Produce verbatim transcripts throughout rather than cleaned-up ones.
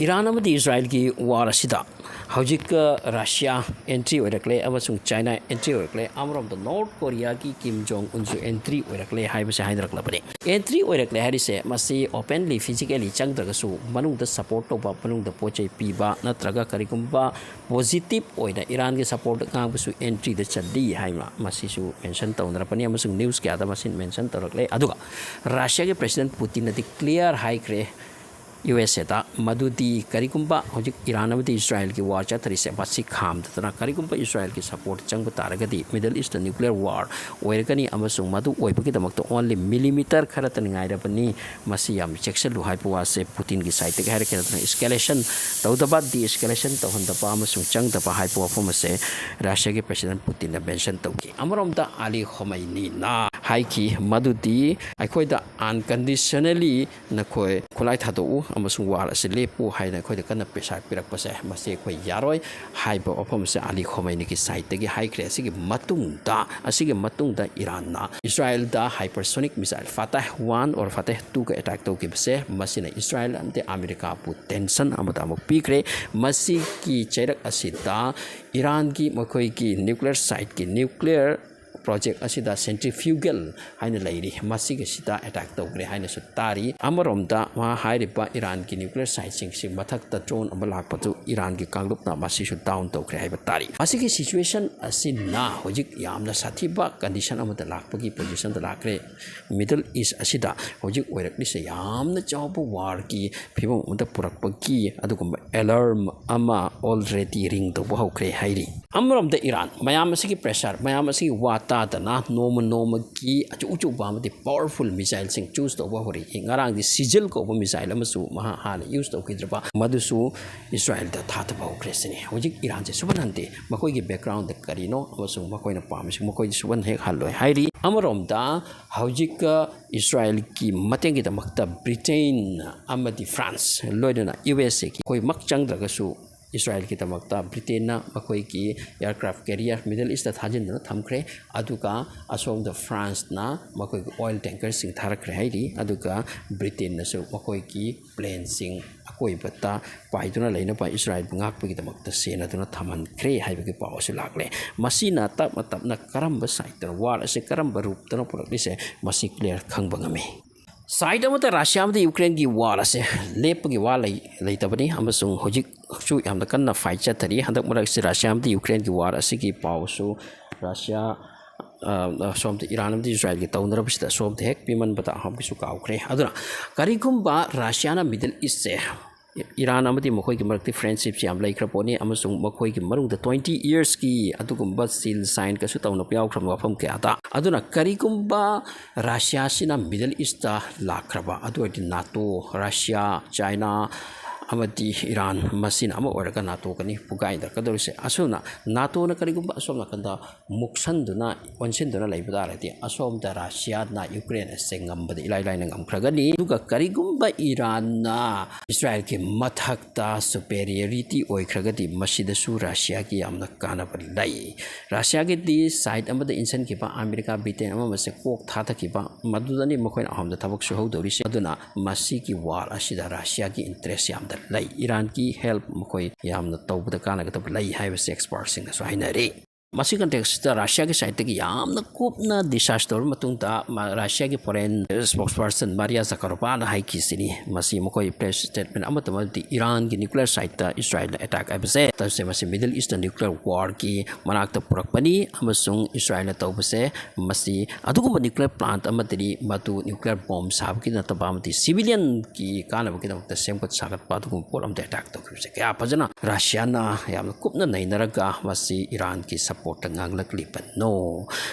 Iran ꯑꯃꯗꯤ ꯏꯁꯔꯥꯏꯜꯒꯤ war ꯑꯁꯤꯗ ꯍꯧꯖꯤꯛ ꯔꯁꯤꯌꯥ ꯑꯦꯟꯇ꯭ꯔꯤ ꯑꯣꯏꯔꯛꯂꯦ ꯑꯃꯁꯨꯡ ꯆꯥꯏꯅꯥ ꯑꯦꯟꯇ꯭ꯔꯤ ꯑꯣꯏꯔꯛꯂꯦ꯫ ꯑꯃꯔꯣꯝꯗ ꯅꯣꯔꯠ ꯀꯣꯔꯤꯌꯥꯒꯤ ꯀꯤꯝ ꯖꯣꯡ ꯎꯟꯁꯨ ꯑꯦꯟꯇ꯭ꯔꯤ ꯑꯣꯏꯔꯛꯂꯦ ꯍꯥꯏꯕꯁꯦ ꯍꯥꯏꯅꯔꯛꯂꯕꯅꯤ꯫ ꯑꯦꯟꯇ꯭ꯔꯤ ꯑꯣꯏꯔꯛꯂꯦ ꯍꯥꯏꯔꯤꯁꯦ ꯃꯁꯤ ꯑꯣꯄꯦꯟꯂꯤ, ꯐꯤꯖꯤꯀꯦꯂꯤ ꯆꯪꯗ꯭ꯔꯒꯁꯨ ꯃꯅꯨꯡꯗ ꯁꯄꯣꯔꯠ ꯇꯧꯕ, ꯃꯅꯨꯡꯗ ꯄꯣꯠ ꯆꯩ ꯄꯤꯕ ꯅꯠꯇ꯭ꯔꯒ ꯀꯔꯤꯒꯨꯝꯕ ꯄꯣꯖꯤꯇꯤꯚ ꯑꯣꯏꯅ ꯏꯔꯥꯟꯒꯤ ꯁꯄꯣꯔꯠ ꯉꯥꯡꯕꯁꯨ ꯑꯦꯟꯇ꯭ꯔꯤꯗ ꯆꯜꯂꯤ ꯍꯥꯏꯕ ꯃꯁꯤꯁꯨ ꯃꯦꯟꯁꯟ ꯇꯧꯅꯔꯛꯄꯅꯤ ꯑꯃꯁꯨꯡ ꯅ꯭ꯌꯨꯁ ꯀꯌꯥꯗ ꯃꯁꯤ ꯃꯦꯟꯁꯟ ꯇꯧꯔꯛꯂꯦ꯫ ꯑꯗꯨꯒ ꯔꯁꯤꯌꯥꯒꯤ ꯄ꯭ꯔꯦꯁꯤꯗꯦꯟꯠ ꯄꯨꯇꯤꯟꯅꯗꯤ ꯀ꯭ꯂꯤꯌꯥꯔ ꯍꯥꯏꯈ꯭ꯔꯦ ꯌꯨ ꯑꯦꯁ ꯑꯦꯗ, ꯃꯗꯨꯗꯤ ꯀꯔꯤꯒꯨꯝꯕ ꯍꯧꯖꯤꯛ ꯏꯔꯥꯟ ꯑꯃꯗꯤ ꯏꯁꯔꯥꯏꯜꯒꯤ ꯋꯥꯔ ꯆꯠꯊꯔꯤꯁꯦ ꯃꯁꯤ ꯈꯥꯝꯗꯗꯅ ꯀꯔꯤꯒꯨꯝꯕ ꯏꯁꯔꯥꯏꯜꯒꯤ ꯁꯄꯣꯔꯠ ꯆꯪꯕ ꯇꯥꯔꯒꯗꯤ ꯃꯤꯗꯜ ꯏꯁꯇ ꯅ꯭ꯌꯨꯀ꯭ꯂꯤꯌꯔ ꯋꯥꯔ ꯑꯣꯏꯔꯒꯅꯤ ꯑꯃꯁꯨꯡ ꯃꯗꯨ ꯑꯣꯏꯕꯒꯤꯗꯃꯛꯇ ꯑꯣꯟꯂꯤ ꯃꯤꯂꯤꯃꯤꯇꯔ ꯈꯔꯇꯅꯤ ꯉꯥꯏꯔꯕꯅꯤ꯫ ꯃꯁꯤ ꯌꯥꯝ ꯆꯦꯛꯁꯤꯜꯂꯨ ꯍꯥꯏꯕ ꯋꯥꯁꯦ ꯄꯨꯇꯤꯟꯒꯤ ꯁꯥꯏꯠꯇꯒꯤ ꯍꯥꯏꯔꯛꯀꯦ꯫ ꯅꯠꯇꯅ ꯏꯁꯀꯦꯂꯦꯁꯟ ꯇꯧꯗꯕ, ꯗꯤ ꯏꯁꯀꯦꯂꯦꯁꯟ ꯇꯧꯍꯟꯗꯕ ꯑꯃꯁꯨꯡ ꯆꯪꯗꯕ ꯍꯥꯏꯕ ꯋꯥꯐꯝ ꯑꯁꯦ ꯔꯁꯤꯌꯥꯒꯤ ꯄ꯭ꯔꯦꯁꯤꯗꯦꯟꯠ ꯄꯨꯇꯤꯟꯅ ꯃꯦꯟꯁꯟ ꯇꯧꯈꯤ꯫ ꯑꯃꯔꯣꯝꯗ ꯑꯂꯤ ꯈꯣꯃꯩꯅꯤꯅ ꯍꯥꯏꯈꯤ ꯃꯗꯨꯗꯤ ꯑꯩꯈꯣꯏꯗ ꯑꯟꯀꯟꯗꯤꯁꯅꯦꯂꯤ ꯅꯈꯣꯏ ꯈꯨꯠꯂꯥꯏ ꯊꯥꯗꯣꯛꯎ ꯑꯃꯁꯨꯡ ꯋꯥꯔ ꯑꯁꯤ ꯂꯦꯞꯄꯨ ꯍꯥꯏꯅ ꯑꯩꯈꯣꯏꯗ ꯀꯟꯅ ꯄ꯭ꯔꯦꯁꯔ ꯄꯤꯔꯛꯄꯁꯦ ꯃꯁꯤ ꯑꯩꯈꯣꯏ ꯌꯥꯔꯣꯏ ꯍꯥꯏꯕ ꯋꯥꯐꯝ ꯑꯁꯦ ꯑꯂꯤ ꯈꯣꯃꯩꯅꯤꯒꯤ ꯁꯥꯏꯠꯇꯒꯤ ꯍꯥꯏꯈ꯭ꯔꯦ꯫ ꯑꯁꯤꯒꯤ ꯃꯇꯨꯡꯗ, ꯑꯁꯤꯒꯤ ꯃꯇꯨꯡꯗ ꯏꯔꯥꯟꯅ ꯏꯁꯔꯥꯏꯜꯗ ꯍꯥꯏꯄꯔꯁꯣꯅꯤꯛ ꯃꯤꯁꯥꯏꯜ ꯐꯇꯦꯍ ꯋꯥꯟ ꯑꯣꯔ ꯐꯇꯦꯍ ꯇꯨꯒ ꯑꯦꯇꯦꯛ ꯇꯧꯈꯤꯕꯁꯦ ꯃꯁꯤꯅ ꯏꯁꯔꯥꯏꯜ ꯑꯃꯗꯤ ꯑꯃꯦꯔꯤꯀꯥꯕꯨ ꯇꯦꯟꯁꯟ ꯑꯃꯗ ꯑꯃꯨꯛ ꯄꯤꯈ꯭ꯔꯦ꯫ ꯃꯁꯤꯒꯤ ꯆꯩꯔꯛ ꯑꯁꯤꯗ ꯏꯔꯥꯟꯒꯤ ꯃꯈꯣꯏꯒꯤ ꯅ꯭ꯌꯨꯀ꯭ꯂꯤꯌꯔ ꯁꯥꯏꯠꯀꯤ ꯅ꯭ꯌꯨꯀ꯭ꯂꯤꯌꯔ ꯄ꯭ꯔꯣꯖꯦꯛ ꯑꯁꯤꯗ ꯁꯦꯟꯇ꯭ꯔꯤꯐ꯭ꯌꯨꯒꯦꯜ ꯍꯥꯏꯅ ꯂꯩꯔꯤ, ꯃꯁꯤꯒꯤꯁꯤꯗ ꯑꯦꯇꯦꯛ ꯇꯧꯈ꯭ꯔꯦ ꯍꯥꯏꯅꯁꯨ ꯇꯥꯔꯤ꯫ ꯑꯃꯔꯣꯝꯗ ꯃꯥ ꯍꯥꯏꯔꯤꯕ ꯏꯔꯥꯟꯒꯤ ꯅ꯭ꯌꯨꯀ꯭ꯂꯤꯌꯔ ꯁꯥꯏꯠꯁꯤꯡꯁꯤ ꯃꯊꯛꯇ ꯗ꯭ꯔꯣꯟ ꯑꯃ ꯂꯥꯛꯄꯗꯨ ꯏꯔꯥꯟꯒꯤ ꯀꯥꯡꯂꯨꯞꯅ ꯃꯁꯤꯁꯨ ꯗꯥꯎꯟ ꯇꯧꯈ꯭ꯔꯦ ꯍꯥꯏꯕ ꯇꯥꯔꯤ꯫ ꯃꯁꯤꯒꯤ ꯁꯤꯆꯨꯋꯦꯁꯟ ꯑꯁꯤꯅ ꯍꯧꯖꯤꯛ ꯌꯥꯝꯅ ꯁꯥꯊꯤꯕ ꯀꯟꯗꯤꯁꯟ ꯑꯃꯗ ꯂꯥꯛꯄꯒꯤ ꯄꯣꯖꯤꯁꯟꯗ ꯂꯥꯛꯈ꯭ꯔꯦ ꯃꯤꯗꯜ ꯏꯁ ꯑꯁꯤꯗ꯫ ꯍꯧꯖꯤꯛ ꯑꯣꯏꯔꯛꯂꯤꯁꯦ ꯌꯥꯝꯅ ꯆꯥꯎꯕ ꯋꯥꯔꯒꯤ ꯐꯤꯕꯝ ꯑꯃꯗ ꯄꯨꯔꯛꯄꯒꯤ ꯑꯗꯨꯒꯨꯝꯕ ꯑꯦꯂꯥꯔꯝ ꯑꯃ ꯑꯣꯜꯔꯦꯗꯤ ꯔꯤꯡ ꯇꯧꯕ ꯍꯧꯈ꯭ꯔꯦ ꯍꯥꯏꯔꯤ꯫ ꯑꯃꯔꯣꯝꯗ ꯏꯔꯥꯟ ꯃꯌꯥꯝ ꯑꯁꯤꯒꯤ ꯄ꯭ꯔꯦꯁꯔ, ꯃꯌꯥꯝ ꯑꯁꯤꯒꯤ ꯋꯥ ꯇꯥꯗꯅ ꯅꯣꯡꯃ ꯅꯣꯡꯃꯒꯤ ꯑꯆꯧ ꯑꯆꯧꯕ ꯑꯃꯗꯤ ꯄꯥꯋꯔꯐꯨꯜ ꯃꯤꯁꯥꯏꯜꯁꯤꯡ ꯆꯨꯁ ꯇꯧꯕ ꯍꯧꯔꯛꯏ꯫ ꯉꯔꯥꯡꯗꯤ ꯁꯤꯖꯤꯜ ꯀꯧꯕ ꯃꯤꯁꯥꯏꯜ ꯑꯃꯁꯨ ꯃꯍꯥꯛ ꯍꯥꯟꯅ ꯌꯨꯁ ꯇꯧꯈꯤꯗ꯭ꯔꯕ ꯃꯗꯨꯁꯨ ꯏꯁꯔꯥꯏꯜꯗ ꯊꯥꯗꯕ ꯍꯧꯈ꯭ꯔꯦ ꯁꯤꯅꯤ꯫ ꯍꯧꯖꯤꯛ ꯏꯔꯥꯟꯁꯦ ꯁꯨꯞꯍꯟꯍꯟꯗꯦ꯫ ꯃꯈꯣꯏꯒꯤ ꯕꯦꯛꯒ꯭ꯔꯥꯎꯟꯗ ꯀꯔꯤꯅꯣ ꯑꯃꯁꯨꯡ ꯃꯈꯣꯏꯅ ꯄꯥꯝꯃꯤꯁꯤ ꯃꯈꯣꯏꯗꯤ ꯁꯨꯞꯍꯟ ꯍꯦꯛ ꯍꯜꯂꯣꯏ ꯍꯥꯏꯔꯤ꯫ ꯑꯃꯔꯣꯝꯗ ꯍꯧꯖꯤꯛ ꯏꯁꯔꯥꯏꯜꯒꯤ ꯃꯇꯦꯡꯒꯤꯗꯃꯛꯇ ꯕ꯭ꯔꯤꯇꯦꯟ ꯑꯃꯗꯤ ꯐ꯭ꯔꯥꯟꯁ ꯂꯣꯏꯅꯅ ꯌꯨ ꯑꯦꯁ ꯑꯦꯒꯤ ꯑꯩꯈꯣꯏꯃꯛ ꯆꯪꯗ꯭ꯔꯒꯁꯨ ꯏꯁꯔꯥꯏꯜꯒꯤꯗꯃꯛꯇ ꯕ꯭ꯔꯤꯇꯦꯟꯅ ꯃꯈꯣꯏꯒꯤ ꯑꯦꯌꯔꯀ꯭ꯔꯥꯐ ꯀꯦꯔꯤꯌꯔ ꯃꯤꯗꯜ ꯏꯁꯇ ꯊꯥꯖꯤꯟꯗꯨꯅ ꯊꯝꯈ꯭ꯔꯦ꯫ ꯑꯗꯨꯒ ꯑꯁꯣꯝꯗ ꯐ꯭ꯔꯥꯟꯁꯅ ꯃꯈꯣꯏꯒꯤ ꯑꯣꯏꯜ ꯇꯦꯡꯀꯔꯁꯤꯡ ꯊꯥꯔꯛꯈ꯭ꯔꯦ ꯍꯥꯏꯔꯤ꯫ ꯑꯗꯨꯒ ꯕ꯭ꯔꯤꯇꯦꯟꯅꯁꯨ ꯃꯈꯣꯏꯒꯤ ꯄ꯭ꯂꯦꯟꯁꯤꯡ ꯑꯀꯣꯏꯕꯗ ꯄꯥꯏꯗꯨꯅ ꯂꯩꯅꯕ ꯏꯁꯔꯥꯏꯜꯕꯨ ꯉꯥꯛꯄꯒꯤꯗꯃꯛꯇ ꯁꯦꯟꯅꯗꯨꯅ ꯊꯝꯍꯟꯈ꯭ꯔꯦ ꯍꯥꯏꯕꯒꯤ ꯄꯥꯎ ꯑꯁꯤ ꯂꯥꯛꯂꯦ꯫ ꯃꯁꯤꯅ ꯇꯞꯅ ꯇꯞꯅ ꯀꯔꯝꯕ ꯁꯥꯏꯠꯇꯅ ꯋꯥꯔ ꯑꯁꯤ ꯀꯔꯝꯕ ꯔꯨꯞꯇꯅ ꯄꯨꯔꯛꯂꯤꯁꯦ, ꯃꯁꯤ ꯀ꯭ꯂꯤꯌꯥꯔ ꯈꯪꯕ ꯉꯝꯃꯤ꯫ ꯁꯥꯏꯠ ꯑꯃꯗ ꯔꯁꯤꯌꯥ ꯑꯃꯗꯤ ꯌꯨꯀ꯭ꯔꯦꯟꯒꯤ ꯋꯥꯔ ꯑꯁꯦ ꯂꯦꯞꯄꯒꯤ ꯋꯥ ꯂꯩ-, ꯂꯩꯇꯕꯅꯤ ꯑꯃꯁꯨꯡ ꯍꯧꯖꯤꯛꯁꯨ ꯌꯥꯝꯅ ꯀꯟꯅ ꯐꯥꯏꯠ ꯆꯠꯊꯔꯤ꯫ ꯍꯟꯗꯛ ꯃꯔꯛꯁꯤ ꯔꯁꯤꯌꯥ ꯑꯃꯗꯤ ꯌꯨꯀ꯭ꯔꯦꯟꯒꯤ ꯋꯥꯔ ꯑꯁꯤꯒꯤ ꯄꯥꯎꯁꯨ ꯔꯁꯤꯌꯥ, ꯑ, ꯑ, ꯁꯣꯝꯗ ꯏꯔꯥꯟ ꯑꯃꯗꯤ ꯏꯁꯔꯥꯏꯜꯒꯤ ꯇꯧꯅꯔꯕꯁꯤꯗ ꯁꯣꯝꯗ ꯍꯦꯛ ꯄꯤꯃꯟꯕꯗ ꯑꯍꯥꯟꯕꯒꯤꯁꯨ ꯀꯥꯎꯈ꯭ꯔꯦ꯫ ꯑꯗꯨꯅ ꯀꯔꯤꯒꯨꯝꯕ ꯔꯁꯤꯌꯥꯅ ꯃꯤꯗꯜ ꯏꯁꯁꯦ, ꯏꯔꯥꯟ ꯑꯃꯗꯤ ꯃꯈꯣꯏꯒꯤ ꯃꯔꯛꯇ ꯐ꯭ꯔꯦꯟꯁꯤꯞꯁꯤ ꯌꯥꯝ ꯂꯩꯈ꯭ꯔ ꯄꯣꯠꯅꯤ ꯑꯃꯁꯨꯡ ꯃꯈꯣꯏꯒꯤ ꯃꯅꯨꯡꯗ twenty yearsꯀꯤ ꯑꯗꯨꯒꯨꯝꯕ ꯁꯤꯜ ꯁꯥꯏꯟ ꯀꯁꯨ ꯇꯧꯅꯕ ꯌꯥꯎꯈ꯭ꯔꯕ ꯃꯐꯝ ꯀꯌꯥꯗ꯫ ꯑꯗꯨꯅ ꯀꯔꯤꯒꯨꯝꯕ ꯔꯁꯤꯌꯥꯁꯤꯅ ꯃꯤꯗꯜ ꯏꯁꯇ ꯂꯥꯛꯈ꯭ꯔꯕ ꯑꯗꯨ ꯑꯣꯏꯔꯗꯤ ꯅꯥꯇꯣ, ꯔꯁꯤꯌꯥ, ꯆꯥꯏꯅꯥ ꯑꯃꯗꯤ ꯏꯔꯥꯟ ꯃꯁꯤꯅ ꯑꯃ ꯑꯣꯏꯔꯒ ꯅꯥꯇꯣꯒꯅꯤ ꯄꯨꯒꯥꯏꯅꯔꯛꯀꯗꯧꯔꯤꯁꯦ꯫ ꯑꯁꯨꯝꯅ ꯅꯥꯇꯣꯅ ꯀꯔꯤꯒꯨꯝꯕ ꯑꯁꯣꯝ ꯅꯥꯀꯟꯗ ꯃꯨꯛꯁꯟꯗꯨꯅ, ꯑꯣꯟꯁꯤꯟꯗꯨꯅ ꯂꯩꯕ ꯇꯥꯔꯗꯤ ꯑꯁꯣꯝꯗ ꯔꯁꯤꯌꯥꯅ ꯌꯨꯀ꯭ꯔꯦꯟ ꯑꯁꯦ ꯉꯝꯕꯗ ꯏꯂꯥꯏ ꯂꯥꯏꯅ ꯉꯝꯈ꯭ꯔꯒꯅꯤ꯫ ꯑꯗꯨꯒ ꯀꯔꯤꯒꯨꯝꯕ ꯏꯔꯥꯟꯅ ꯏꯁꯔꯥꯏꯜꯒꯤ ꯃꯊꯛꯇ superiority ꯑꯣꯏꯈ꯭ꯔꯒꯗꯤ ꯃꯁꯤꯗꯁꯨ ꯔꯁꯤꯌꯥꯒꯤ ꯌꯥꯝꯅ ꯀꯥꯟꯅꯕ ꯂꯩ꯫ ꯔꯁꯤꯌꯥꯒꯤꯗꯤ ꯁꯥꯏꯠ ꯑꯃꯗ ꯏꯟꯁꯤꯟꯈꯤꯕ ꯑꯃꯦꯔꯤꯀꯥ, ꯕ꯭ꯔꯤꯇꯦꯟ ꯑꯃ ꯑꯃꯁꯦ ꯀꯣꯛ ꯊꯥꯗꯈꯤꯕ, ꯃꯗꯨꯗꯅꯤ ꯃꯈꯣꯏꯅ ꯑꯍꯨꯝꯗ ꯊꯕꯛ ꯁꯨꯍꯧꯗꯧꯔꯤꯁꯦ꯫ ꯑꯗꯨꯅ ꯃꯁꯤꯒꯤ ꯋꯥꯔ ꯑꯁꯤꯗ ꯔꯁꯤꯌꯥꯒꯤ ꯏꯟꯇꯔꯦꯁ ꯌꯥꯝꯅ ꯂꯩ꯫ ꯏꯔꯥꯟꯒꯤ ꯍꯦꯜꯞ ꯃꯈꯣꯏ ꯌꯥꯝꯅ ꯇꯧꯕꯗ ꯀꯥꯟꯅꯒꯗꯕ ꯂꯩ ꯍꯥꯏꯕꯁꯦ ꯑꯦꯛꯁꯄꯥꯔꯠꯁꯤꯡꯅꯁꯨ ꯍꯥꯏꯅꯔꯤ꯫ ꯃꯁꯤ ꯀꯟꯇꯦꯛꯁꯇ ꯔꯁꯤꯌꯥꯒꯤ ꯁꯥꯏꯠꯇꯒꯤ ꯌꯥꯝꯅ ꯀꯨꯞꯅ ꯗꯤꯁꯀꯁ ꯇꯧꯔꯕ ꯃꯇꯨꯡꯗ ꯃ-, ꯔꯁꯤꯌꯥꯒꯤ ꯐꯣꯔꯦꯟ ꯁ꯭ꯄꯣꯛꯁꯄꯔꯁꯟ ꯃꯥꯔꯤꯌꯥ ꯖꯀꯥꯔꯣꯚꯥꯅ ꯍꯥꯏꯈꯤꯁꯤꯅꯤ, ꯃꯁꯤ ꯃꯈꯣꯏ ꯄ꯭ꯔꯦꯁ ꯁ꯭ꯇꯦꯠꯃꯦꯟ ꯑꯃꯠꯇ ꯑꯃꯗꯤ ꯏꯔꯥꯟꯒꯤ ꯅ꯭ꯌꯨꯀ꯭ꯂꯤꯌꯔ ꯁꯥꯏꯠꯇ ꯏꯁꯔꯥꯏꯜꯅ ꯑꯦꯇꯥꯛ ꯍꯥꯏꯕꯁꯦ, ꯇꯧꯁꯦ, ꯃꯁꯤ ꯃꯤꯗꯜ ꯏꯁꯇ ꯅ꯭ꯌꯨꯀ꯭ꯂꯤꯌꯔ ꯋꯥꯔꯒꯤ ꯃꯅꯥꯛꯇ ꯄꯨꯔꯛꯄꯅꯤ ꯑꯃꯁꯨꯡ ꯏꯁꯔꯥꯏꯜꯅ ꯇꯧꯕꯁꯦ ꯃꯁꯤ ꯑꯗꯨꯒꯨꯝꯕ ꯅ꯭ꯌꯨꯀ꯭ꯂꯤꯌꯔ ꯄ꯭ꯂꯥꯟꯠ ꯑꯃꯗꯗꯤ ꯃꯗꯨ ꯅ꯭ꯌꯨꯀ꯭ꯂꯤꯌꯔ ꯕꯣꯝ ꯁꯥꯕꯒꯤ ꯅꯠꯇꯕ ꯑꯃꯗꯤ ꯁꯤꯚꯤꯂꯤꯌꯟꯒꯤ ꯀꯥꯟꯅꯕꯒꯤꯗꯃꯛꯇ ꯁꯦꯝꯒꯠ ꯁꯥꯒꯠꯄ ꯑꯗꯨꯒꯨꯝꯕ ꯄꯣꯠ ꯑꯃꯗ ꯑꯦꯇꯥꯛ ꯇꯧꯈꯤꯕꯁꯦ ꯀꯌꯥ ꯐꯖꯅ ꯔꯁꯤꯌꯥꯅ ꯌꯥꯝꯅ ꯀꯨꯞꯅ ꯅꯩꯅꯔꯒ ꯃꯁꯤ ꯏꯔꯥꯟꯒꯤ ꯁꯄꯣꯔꯠꯇ ꯉꯥꯡꯂꯛꯂꯤꯕꯅꯣ?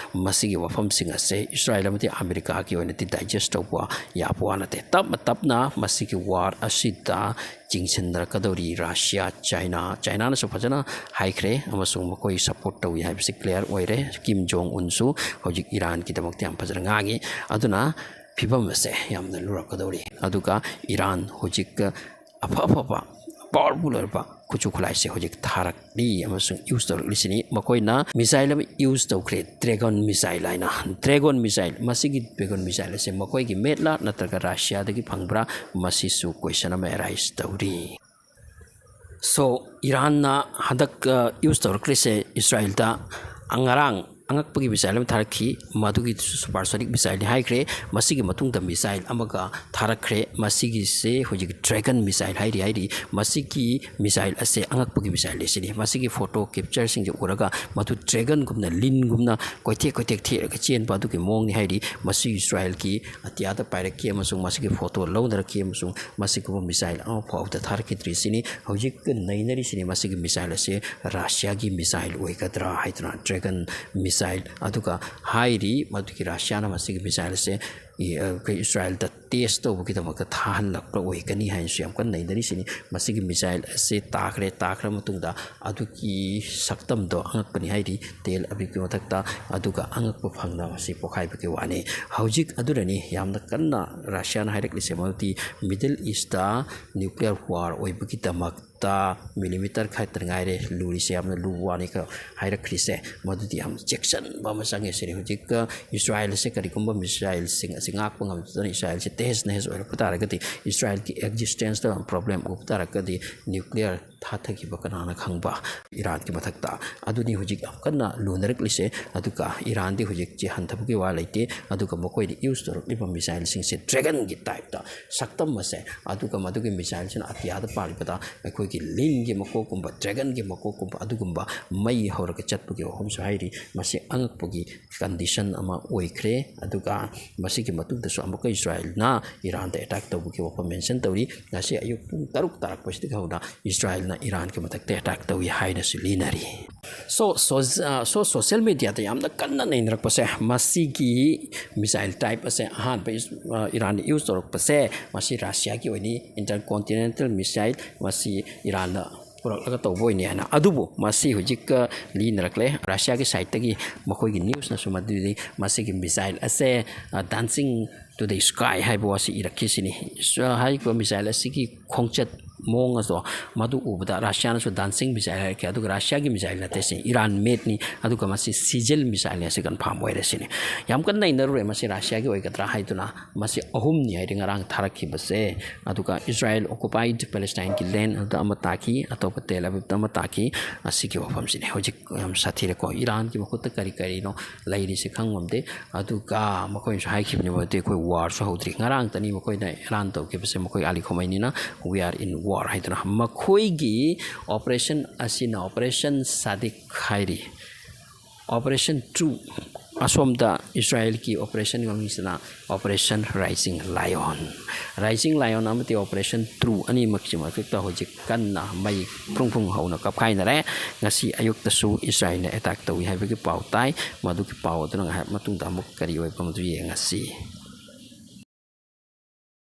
ꯃꯁꯤꯒꯤ ꯋꯥꯐꯝꯁꯤꯡ ꯑꯁꯦ ꯏꯁꯔꯥꯏꯜ ꯑꯃꯗꯤ ꯑꯃꯦꯔꯤꯀꯥꯒꯤ ꯑꯣꯏꯅꯗꯤ ꯗꯥꯏꯖꯦꯁ ꯇꯧꯕ ꯌꯥꯕ ꯋꯥ ꯅꯠꯇꯦ꯫ ꯇꯞꯅ ꯇꯞꯅ ꯃꯁꯤꯒꯤ ꯋꯥꯔ ꯑꯁꯤꯗ ꯆꯤꯡꯁꯤꯟꯅꯔꯛꯀꯗꯧꯔꯤ꯫ ꯔꯁꯤꯌꯥ, ꯆꯥꯏꯅꯥ, ꯆꯥꯏꯅꯥꯅꯁꯨ ꯐꯖꯅ ꯍꯥꯏꯈ꯭ꯔꯦ ꯑꯃꯁꯨꯡ ꯃꯈꯣꯏ ꯁꯄꯣꯔꯠ ꯇꯧꯏ ꯍꯥꯏꯕꯁꯤ ꯀ꯭ꯂꯤꯌꯥꯔ ꯑꯣꯏꯔꯦ꯫ ꯀꯤꯝ ꯖꯣꯡ ꯎꯟꯁꯨ ꯍꯧꯖꯤꯛ ꯏꯔꯥꯟꯒꯤꯗꯃꯛꯇ ꯌꯥꯝ ꯐꯖꯅ ꯉꯥꯡꯉꯤ꯫ ꯑꯗꯨꯅ ꯐꯤꯕꯝ ꯑꯁꯦ ꯌꯥꯝꯅ ꯂꯨꯔꯛꯀꯗꯧꯔꯤ꯫ ꯑꯗꯨꯒ ꯏꯔꯥꯟ ꯍꯧꯖꯤꯛ ꯑꯐ ꯑꯐꯕ ꯄꯥꯋꯔꯐꯨꯜ ꯑꯣꯏꯔꯕ ꯈꯨꯠꯁꯨ ꯈꯨꯠꯂꯥꯏꯁꯦ ꯍꯧꯖꯤꯛ ꯊꯥꯔꯛꯂꯤ ꯑꯃꯁꯨꯡ ꯌꯨꯁ ꯇꯧꯔꯛꯂꯤꯁꯤꯅꯤ꯫ ꯃꯈꯣꯏꯅ ꯃꯤꯁꯥꯏꯜ ꯑꯃ ꯌꯨꯁ ꯇꯧꯈ꯭ꯔꯦ, ꯗ꯭ꯔꯦꯒꯟ ꯃꯤꯁꯥꯏꯜ ꯍꯥꯏꯅ꯫ ꯗ꯭ꯔꯦꯒꯟ ꯃꯤꯁꯥꯏꯜ, ꯃꯁꯤꯒꯤ ꯗ꯭ꯔꯦꯒꯟ ꯃꯤꯁꯥꯏꯜ ꯑꯁꯦ ꯃꯈꯣꯏꯒꯤ ꯃꯦꯠꯂꯥ ꯅꯠꯇ꯭ꯔꯒ ꯔꯁꯤꯌꯥꯗꯒꯤ ꯐꯪꯕ꯭ꯔꯥ, ꯃꯁꯤꯁꯨ ꯀꯣꯏꯁꯟ ꯑꯃ ꯑꯦꯔꯥꯏꯁ ꯇꯧꯔꯤ꯫ ꯁꯣ, ꯏꯔꯥꯟꯅ ꯍꯟꯗꯛ, ꯑ, ꯌꯨꯁ ꯇꯧꯔꯛꯂꯤꯁꯦ ꯏꯁꯔꯥꯏꯜꯗ ꯉꯔꯥꯡ ꯑꯉꯛꯄꯒꯤ ꯃꯤꯁꯥꯏꯜ ꯑꯃ ꯊꯥꯔꯛꯈꯤ, ꯃꯗꯨꯒꯤ ꯁꯨꯄꯔꯁꯣꯅꯤꯛ ꯃꯤꯁꯥꯏꯜꯅꯤ ꯍꯥꯏꯈ꯭ꯔꯦ꯫ ꯃꯁꯤꯒꯤ ꯃꯇꯨꯡꯗ ꯃꯤꯁꯥꯏꯜ ꯑꯃꯒ ꯊꯥꯔꯛꯈ꯭ꯔꯦ, ꯃꯁꯤꯒꯤꯁꯦ ꯍꯧꯖꯤꯛ ꯗ꯭ꯔꯦꯒꯟ ꯃꯤꯁꯥꯏꯜ ꯍꯥꯏꯔꯤ ꯍꯥꯏꯔꯤ꯫ ꯃꯁꯤꯒꯤ ꯃꯤꯁꯥꯏꯜ ꯑꯁꯦ ꯑꯉꯛꯄꯒꯤ ꯃꯤꯁꯥꯏꯜꯅꯤ ꯁꯤꯅꯤ꯫ ꯃꯁꯤꯒꯤ ꯐꯣꯇꯣ ꯀꯦꯞꯆꯔꯁꯤꯡꯁꯦ ꯎꯔꯒ ꯃꯗꯨ ꯗ꯭ꯔꯦꯒꯟꯒꯨꯝꯅ, ꯂꯤꯟꯒꯨꯝꯅ ꯀꯣꯏꯊꯦꯛ ꯀꯣꯏꯊꯦꯛ ꯊꯦꯛꯂꯒ ꯆꯦꯟꯕ ꯑꯗꯨꯒꯤ ꯃꯑꯣꯡꯅꯤ ꯍꯥꯏꯔꯤ꯫ ꯃꯁꯤ ꯏꯁꯔꯥꯏꯜꯒꯤ ꯑꯇꯤꯌꯥꯗ ꯄꯥꯏꯔꯛꯈꯤ ꯑꯃꯁꯨꯡ ꯃꯁꯤꯒꯤ ꯐꯣꯇꯣ ꯂꯧꯅꯔꯛꯈꯤ ꯑꯃꯁꯨꯡ ꯃꯁꯤꯒꯨꯝꯕ ꯃꯤꯁꯥꯏꯜ ꯑꯃ ꯐꯥꯎꯕꯗ ꯊꯥꯔꯛꯈꯤꯗ꯭ꯔꯤ ꯁꯤꯅꯤ꯫ ꯍꯧꯖꯤꯛ ꯅꯩꯅꯔꯤꯁꯤꯅꯤ, ꯃꯁꯤꯒꯤ ꯃꯤꯁꯥꯏꯜ ꯑꯁꯤ ꯔꯁꯤꯌꯥꯒꯤ ꯃꯤꯁꯥꯏꯜ ꯑꯣꯏꯒꯗ꯭ꯔꯥ ꯍꯥꯏꯗꯨꯅ, ꯗ꯭ꯔꯦꯒꯟ ꯃꯤꯁꯥꯏꯜ꯫ ꯑꯗꯨꯒ ꯍꯥꯏꯔꯤ ꯃꯗꯨꯒꯤ ꯔꯁꯤꯌꯥꯅ ꯃꯁꯤꯒꯤ ꯃꯤꯁꯥꯏꯜ ꯑꯁꯦ ꯏ-, ꯑ, ꯑꯩꯈꯣꯏ ꯏꯁꯔꯥꯏꯜꯗ ꯇꯦꯁ ꯇꯧꯕꯒꯤꯗꯃꯛꯇ ꯊꯥꯍꯜꯂꯛꯄ ꯑꯣꯏꯒꯅꯤ ꯍꯥꯏꯅꯁꯨ ꯌꯥꯝ ꯀꯟꯅ ꯅꯩꯅꯔꯤꯁꯤꯅꯤ꯫ ꯃꯁꯤꯒꯤ ꯃꯤꯁꯥꯏꯜ ꯑꯁꯤ ꯇꯥꯈ꯭ꯔꯦ, ꯇꯥꯈ꯭ꯔ ꯃꯇꯨꯡꯗ ꯑꯗꯨꯒꯤ ꯁꯛꯇꯝꯗꯣ ꯑꯉꯛꯄꯅꯤ ꯍꯥꯏꯔꯤ ꯇꯦꯜ ꯑꯕꯤꯕꯀꯤ ꯃꯊꯛꯇ, ꯑꯗꯨꯒ ꯑꯉꯛꯄ ꯐꯪꯅ ꯃꯁꯤ ꯄꯣꯈꯥꯏꯕꯒꯤ ꯋꯥꯅꯤ꯫ ꯍꯧꯖꯤꯛ ꯑꯗꯨꯅꯅꯤ ꯌꯥꯝꯅ ꯀꯟꯅ ꯔꯁꯤꯌꯥꯅ ꯍꯥꯏꯔꯛꯂꯤꯁꯦ, ꯃꯔꯝꯗꯤ ꯃꯤꯗꯜ ꯏꯁꯇ ꯅ꯭ꯌꯨꯀ꯭ꯂꯤꯌꯔ ꯋꯥꯔ ꯑꯣꯏꯕꯒꯤꯗꯃꯛꯇ ꯃꯤꯂꯤꯃꯤꯇꯔ ꯈꯛꯇ ꯉꯥꯏꯔꯦ ꯂꯨꯔꯤꯁꯦ, ꯌꯥꯝꯅ ꯂꯨꯕ ꯋꯥꯅꯤ ꯈꯔ ꯍꯥꯏꯔꯛꯈ꯭ꯔꯤꯁꯦ꯫ ꯃꯗꯨꯗꯤ ꯌꯥꯝ ꯆꯦꯛꯁꯤꯟꯕ ꯑꯃ ꯆꯪꯉꯦ ꯁꯤꯅꯤ꯫ ꯍꯧꯖꯤꯛ ꯏꯁꯔꯥꯏꯜꯁꯦ ꯀꯔꯤꯒꯨꯝꯕ ꯃꯤꯁꯥꯏꯜꯁꯤꯡ ꯑꯁꯤ ꯉꯥꯛꯄ ꯉꯝꯗꯗꯅ ꯏꯁꯔꯥꯏꯜꯁꯦ ꯇꯦꯍꯁ ꯅꯦꯍꯁ ꯑꯣꯏꯔꯛꯄ ꯇꯥꯔꯒꯗꯤ, ꯏꯁꯔꯥꯏꯜꯒꯤ ꯑꯦꯛꯖꯤꯁꯇꯦꯟꯁꯇ ꯄ꯭ꯔꯣꯕ꯭ꯂꯦꯝ ꯎꯕ ꯇꯥꯔꯒꯗꯤ, ꯅ꯭ꯌꯨꯀ꯭ꯂꯤꯌꯔ ꯊꯥꯊꯈꯤꯕ ꯀꯅꯥꯅ ꯈꯪꯕ ꯏꯔꯥꯟꯒꯤ ꯃꯊꯛꯇ꯫ ꯑꯗꯨꯅꯤ ꯍꯧꯖꯤꯛ ꯌꯥꯝ ꯀꯟꯅ ꯂꯨꯅꯔꯛꯂꯤꯁꯦ꯫ ꯑꯗꯨꯒ ꯏꯔꯥꯟꯗꯤ ꯍꯧꯖꯤꯛꯁꯦ ꯍꯟꯊꯕꯒꯤ ꯋꯥ ꯂꯩꯇꯦ꯫ ꯑꯗꯨꯒ ꯃꯈꯣꯏꯅ ꯌꯨꯁ ꯇꯧꯔꯛꯂꯤꯕ ꯃꯤꯁꯥꯏꯜꯁꯤꯡꯁꯦ ꯗ꯭ꯔꯦꯒꯟꯒꯤ ꯇꯥꯏꯞꯇ ꯁꯛꯇꯝ ꯑꯁꯦ, ꯑꯗꯨꯒ ꯃꯗꯨꯒꯤ ꯃꯤꯁꯥꯏꯜꯁꯤꯅ ꯑꯇꯤꯌꯥꯗ ꯄꯥꯜꯂꯤꯕꯗ ꯑꯩꯈꯣꯏꯒꯤ ꯂꯤꯟꯒꯤ ꯃꯀꯣꯛꯀꯨꯝꯕ, ꯗ꯭ꯔꯦꯒꯟꯒꯤ ꯃꯀꯣꯛꯀꯨꯝꯕ ꯑꯗꯨꯒꯨꯝꯕ ꯃꯩ ꯍꯧꯔꯒ ꯆꯠꯄꯒꯤ ꯋꯥꯐꯝꯁꯨ ꯍꯥꯏꯔꯤ꯫ ꯃꯁꯤ ꯑꯉꯛꯄꯒꯤ ꯀꯟꯗꯤꯁꯟ ꯑꯃ ꯑꯣꯏꯈ꯭ꯔꯦ꯫ ꯑꯗꯨꯒ ꯃꯁꯤꯒꯤ ꯃꯇꯨꯡꯗꯁꯨ ꯑꯃꯨꯛꯀ ꯏꯁꯔꯥꯏꯜꯅ ꯏꯔꯥꯟꯗ ꯑꯦꯇꯥꯛ ꯇꯧꯕꯒꯤ ꯋꯥꯐꯝ ꯃꯦꯟꯁꯟ ꯇꯧꯔꯤ꯫ ꯉꯁꯤ ꯑꯌꯨꯛ ꯄꯨꯡ ꯇꯔꯨꯛ ꯇꯥꯔꯛꯄꯁꯤꯗꯒꯤ ꯍꯧꯅ ꯏꯁꯔꯥꯏꯜꯅ ꯏꯔꯥꯟꯒꯤ ꯃꯊꯛꯇ ꯑꯦꯇꯥꯛ ꯇꯧꯏ ꯍꯥꯏꯅꯁꯨ ꯂꯤꯅꯔꯤ꯫ ꯁꯣ, ꯁꯣ-, ꯑ, ꯁꯣ-, ꯁꯣꯁꯤꯌꯦꯜ ꯃꯦꯗꯤꯌꯥꯗ ꯌꯥꯝꯅ ꯀꯟꯅ ꯅꯩꯅꯔꯛꯄꯁꯦ, ꯃꯁꯤꯒꯤ ꯃꯤꯁꯥꯏꯜ ꯇꯥꯏꯞ ꯑꯁꯦ ꯑꯍꯥꯟꯕ ꯏꯁ-, ꯑ, ꯏꯔꯥꯟꯅ ꯌꯨꯁ ꯇꯧꯔꯛꯄꯁꯦ, ꯃꯁꯤ ꯔꯁꯤꯌꯥꯒꯤ ꯑꯣꯏꯅꯤ, ꯏꯟꯇꯔꯀꯣꯟꯇꯤꯅꯦꯟꯇꯦꯜ ꯃꯤꯁꯥꯏꯜ, ꯃꯁꯤ ꯏꯔꯥꯟꯅ ꯄꯨꯔꯛꯂꯒ ꯇꯧꯕ ꯑꯣꯏꯅꯤ ꯍꯥꯏꯅ꯫ ꯑꯗꯨꯕꯨ ꯃꯁꯤ ꯍꯧꯖꯤꯛ, ꯑ, ꯂꯤꯅꯔꯛꯂꯦ꯫ ꯔꯁꯤꯌꯥꯒꯤ ꯁꯥꯏꯠꯇꯒꯤ ꯃꯈꯣꯏꯒꯤ ꯅ꯭ꯌꯨꯁꯅꯁꯨ ꯃꯗꯨꯗꯤ ꯃꯁꯤꯒꯤ ꯃꯤꯁꯥꯏꯜ ꯑꯁꯦ, ꯑ, dancing to the sky ꯍꯥꯏꯕ ꯋꯥꯁꯤ ꯏꯔꯛꯈꯤꯁꯤꯅꯤ꯫ ꯁ-, ꯍꯥꯏꯔꯤꯕ ꯃꯤꯁꯥꯏꯜ ꯑꯁꯤꯒꯤ ꯈꯣꯡꯆꯠ ꯃꯑꯣꯡ ꯑꯗꯣ, ꯃꯗꯨ ꯎꯕꯗ ꯔꯁꯤꯌꯥꯅꯁꯨ dancing missile ꯍꯥꯏꯔꯛꯈꯤ꯫ ꯑꯗꯨꯒ ꯔꯁꯤꯌꯥꯒꯤ missileꯅ ꯅꯠꯇꯦ ꯁꯤꯅꯤ, Iran made ꯅꯤ, ꯑꯗꯨꯒ ꯃꯁꯤ sizzle missileꯅꯤ, ꯑꯁꯤ confirm ꯑꯣꯏꯔꯦ ꯁꯤꯅꯤ꯫ ꯌꯥꯝ ꯀꯟꯅ ꯅꯩꯅꯔꯨꯔꯦ ꯃꯁꯤ ꯔꯁꯤꯌꯥꯒꯤ ꯑꯣꯏꯒꯗ꯭ꯔꯥ ꯍꯥꯏꯗꯨꯅ꯫ ꯃꯁꯤ ꯑꯍꯨꯝꯅꯤ ꯍꯥꯏꯗꯤ ꯉꯔꯥꯡ ꯊꯥꯔꯛꯈꯤꯕꯁꯦ꯫ ꯑꯗꯨꯒ Israel occupied Palestine ꯒꯤ land ꯑꯗꯨꯗ ꯑꯃ ꯇꯥꯈꯤ, ꯑꯇꯣꯞꯄ ꯇꯦꯜ ꯑꯕꯤꯕꯇ ꯑꯃ ꯇꯥꯈꯤ꯫ ꯑꯁꯤꯒꯤ ꯋꯥꯐꯝꯁꯤꯅꯤ ꯍꯧꯖꯤꯛ ꯌꯥꯝ ꯁꯥꯊꯤꯔꯦꯀꯣ꯫ ꯏꯔꯥꯟꯒꯤ ꯃꯈꯨꯠꯇ ꯀꯔꯤ ꯀꯔꯤꯅꯣ ꯂꯩꯔꯤꯁꯦ ꯈꯪꯉꯝꯗꯦ꯫ ꯑꯗꯨꯒ ꯃꯈꯣꯏꯅꯁꯨ ꯍꯥꯏꯈꯤꯕꯅꯦꯕ, ꯑꯗꯨꯗꯤ ꯑꯩꯈꯣꯏ warꯁꯨ ꯍꯧꯗ꯭ꯔꯤ, ꯉꯔꯥꯡꯇꯅꯤ ꯃꯈꯣꯏꯅ ꯏꯔꯥꯟ ꯇꯧꯈꯤꯕꯁꯦ꯫ ꯃꯈꯣꯏ ꯑꯂꯤ ꯈꯣꯃꯩꯅꯤꯅ "We are in war" ꯍꯥꯏꯗꯨꯅ꯫ ꯃꯈꯣꯏꯒꯤ operation ꯑꯁꯤꯅ Operation Sadiq ꯍꯥꯏꯔꯤ, Operation True꯫ ꯑꯁꯣꯝꯗ ꯏꯁꯔꯥꯌꯦꯜꯒꯤ operation ꯃꯃꯤꯡꯁꯤꯅ Operation Rising Lion꯫ Rising Lion ꯑꯃꯗꯤ Operation True ꯑꯅꯤꯃꯛꯁꯤ ꯃꯊꯛꯇ ꯍꯧꯖꯤꯛ ꯀꯟꯅ ꯃꯩ ꯐ꯭ꯔꯨꯡ ꯐ꯭ꯔꯨꯡ ꯍꯧꯅ ꯀꯞꯈꯥꯏꯅꯔꯦ꯫ ꯉꯁꯤ ꯑꯌꯨꯛꯇꯁꯨ ꯏꯁꯔꯥꯌꯦꯜꯅ attack ꯇꯧꯏ ꯍꯥꯏꯕꯒꯤ ꯄꯥꯎ ꯇꯥꯏ꯫ ꯃꯗꯨꯒꯤ ꯄꯥꯎ ꯑꯗꯨꯅ ꯉꯥꯏꯍꯥꯛ ꯃꯇꯨꯡꯗ ꯑꯃꯨꯛ ꯀꯔꯤ ꯑꯣꯏꯕ ꯃꯗꯨ ꯌꯦꯡꯉꯁꯤ꯫